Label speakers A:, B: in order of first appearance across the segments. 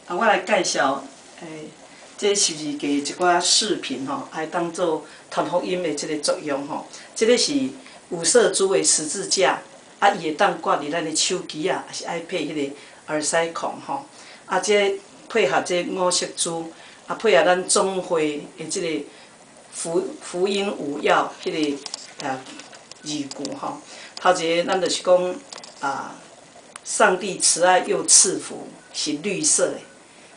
A: 啊，我來介紹，這十字架一寡飾品吼，來當做傳福音的這个作用吼。這个是五色珠的十字架，啊，伊會當掛佇咱的手機仔，抑是愛配彼个耳塞孔吼。啊，這配合這五色珠，啊，配合咱總會的這个福音五要彼个字句吼。頭一个，咱就是講啊，上帝慈愛又賜福，是綠色的。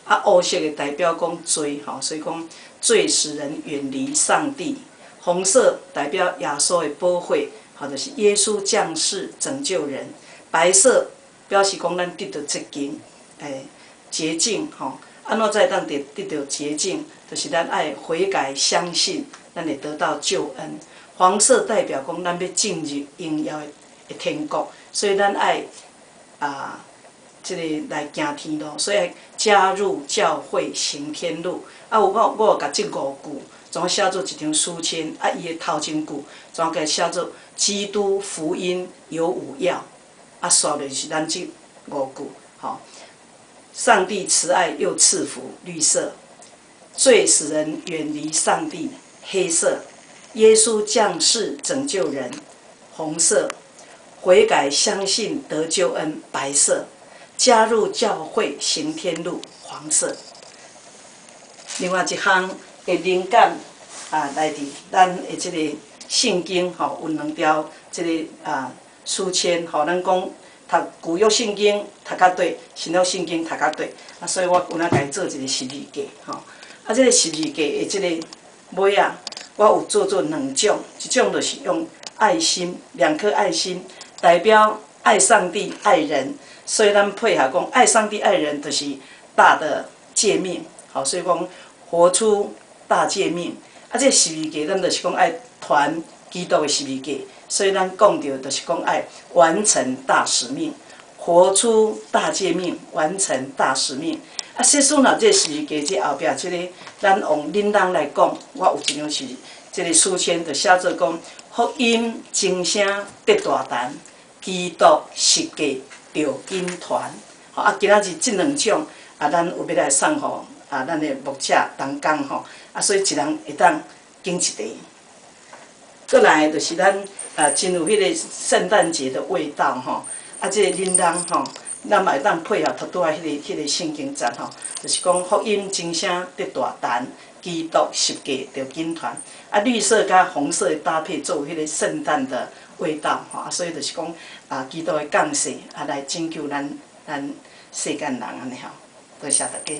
A: 啊，烏色的代表講罪吼，所以講罪使人遠離上帝。紅色代表耶穌的寶血，或就是耶穌降世拯救人。白色表示講咱得著潔淨，潔淨吼。按怎才會當得著潔淨？就是咱愛悔改，相信，咱會得到救恩。黃色代表講咱欲進入榮耀的天國，所以咱愛啊，這个來行天路，所以加入教會行天路。啊，有我有共這五句，總寫做一張書籤。啊，伊的頭前句總共寫做基督福音有五要。啊，煞落是咱這五句，吼。上帝慈愛又賜福，綠色；罪使人遠離上帝，黑色；耶穌降世拯救人，紅色；悔改相信得救恩，白色。加入教會行天路，黃色。另外一項的靈感啊，來自咱的這個聖經吼，有兩條這個書籤吼，咱講讀舊約聖經讀較對，新約聖經讀較對。啊，所以我有影共伊做一個十字架吼。啊，這個十字架的這个尾仔，我有做做兩種，一種就是用愛心，兩顆愛心代表愛上帝、愛人。所以咱配合講愛上帝愛人，就是大的誡命，好，所以講活出大誡命。啊，這個十字架，咱就是講愛傳基督的十字架，所以咱講著就是講愛完成大使命，活出大誡命，完成大使命。啊，設使若這個十字架這後壁這个，咱用恁人來講，我有一張是這个書籤，就寫做講福音真聲得大陳，基督十架著緊傳。吼啊，今仔日這兩種啊，咱有欲來送予啊，咱的牧者同工吼，啊，所以一人會當揀一塊。閣來就是咱啊，真有彼个聖誕節的味道吼。啊，這个恁人吼，咱嘛會當配合頭拄仔彼个聖經節吼，就是講福音真聲得大陳，基督十架著緊傳。啊，綠色佮紅色的搭配，做彼个聖誕的味道吼。啊，所以就是講啊，基督的降世啊，來拯救咱世間人按呢吼。多謝大家。